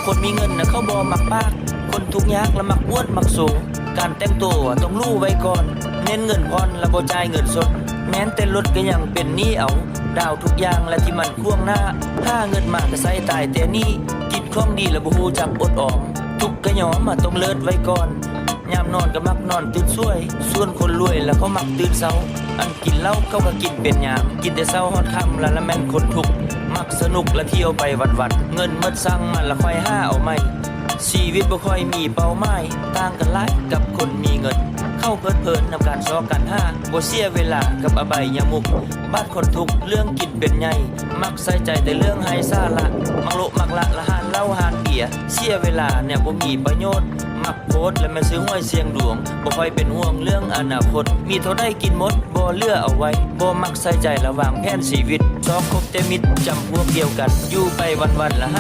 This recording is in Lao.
ຄົນມີເງິນນະເຂົາບໍ່ມັກປາກ ຄົນທຸກຍາກລະມັກອວດມັກໂຊ ການແຕ່ງໂຕຕ້ອງຫຼູໄວ້ກ່ອນ ເນັ້ນເງິນຜ່ອນລະບໍ່ຈ່າຍເງິນສົດ ແມ່ນແຕ່ລົດກະຍັງເປັນໜີ້ເອົາ ດາວທຸກຢ່າງລະທີ່ມັນຂວາງໜ້າ ຫາເງິນມາກະໃຊ້ຕາຍແຕ່ໜີ້ ກິນຂອງດີລະບໍ່ຮູ້ຈັກອົດອອມ ທຸກກະຍອມມາຕ້ອງເລີດໄວ້ກ່ອນ ຍາມນອນກະມັກນອນຕື່ນສວຍ ສ່ວນຄົນລວຍລະເຂົາມັກຕື່ນເຊົ້າ ອັນກິນເຫຼົ້າເຂົາກະກິນເປັນຍາມ ກິນແຕ່ເຊົ້າຮອດຄ່ຳລະລະແມ່ນຄົນທຸກ ມັກສະໜຸກລະທ່ຽວໄປວັນໆ ເງິນໝົດສັງມາລະຄ່ອຍຫາເອົາໃໝ່ ຊີວິດບໍ່ຄ່ອຍມີເປົ້າໝາຍ ຕ່າງກັນຫຼາຍກັບຄົນມີເງິນ ເຂົາເພີດເພີນນຳການຊອກການຫາ ບໍ່ເສຍເວລາກັບອະໄບຍະມຸກ ບາດຄົນທຸກເລື່ອງກິນເປັນໃຫຍ່ ມັກໃສ່ໃຈແຕ່ເລື່ອງໄຮ້ສາລະ ມັກໂລະມັກລະລະຮ້ານເຫຼົ້າຮ້ານເບຍ ເສຍເວລາແນວບໍ່ມີປະໂຫຍດ ມັກໂພດລະແມ່ນຊື້ຫວຍສ່ຽງດວງ ບໍ່ຄ່ອຍເປັນຫ່ວງເລື່ອງອະນາຄົດ ມີເທົ່າໃດກິນໝົດ ບໍ່ເຫຼືອເອົາໄວ້ ບໍ່ມັກໃສ່ໃຈລະວາງແຜນຊີວິດ ຊອກຄົບແຕ່ມິດຈຳພວກດຽວກັນ ຢູ່ໄປວັນໆລະຫ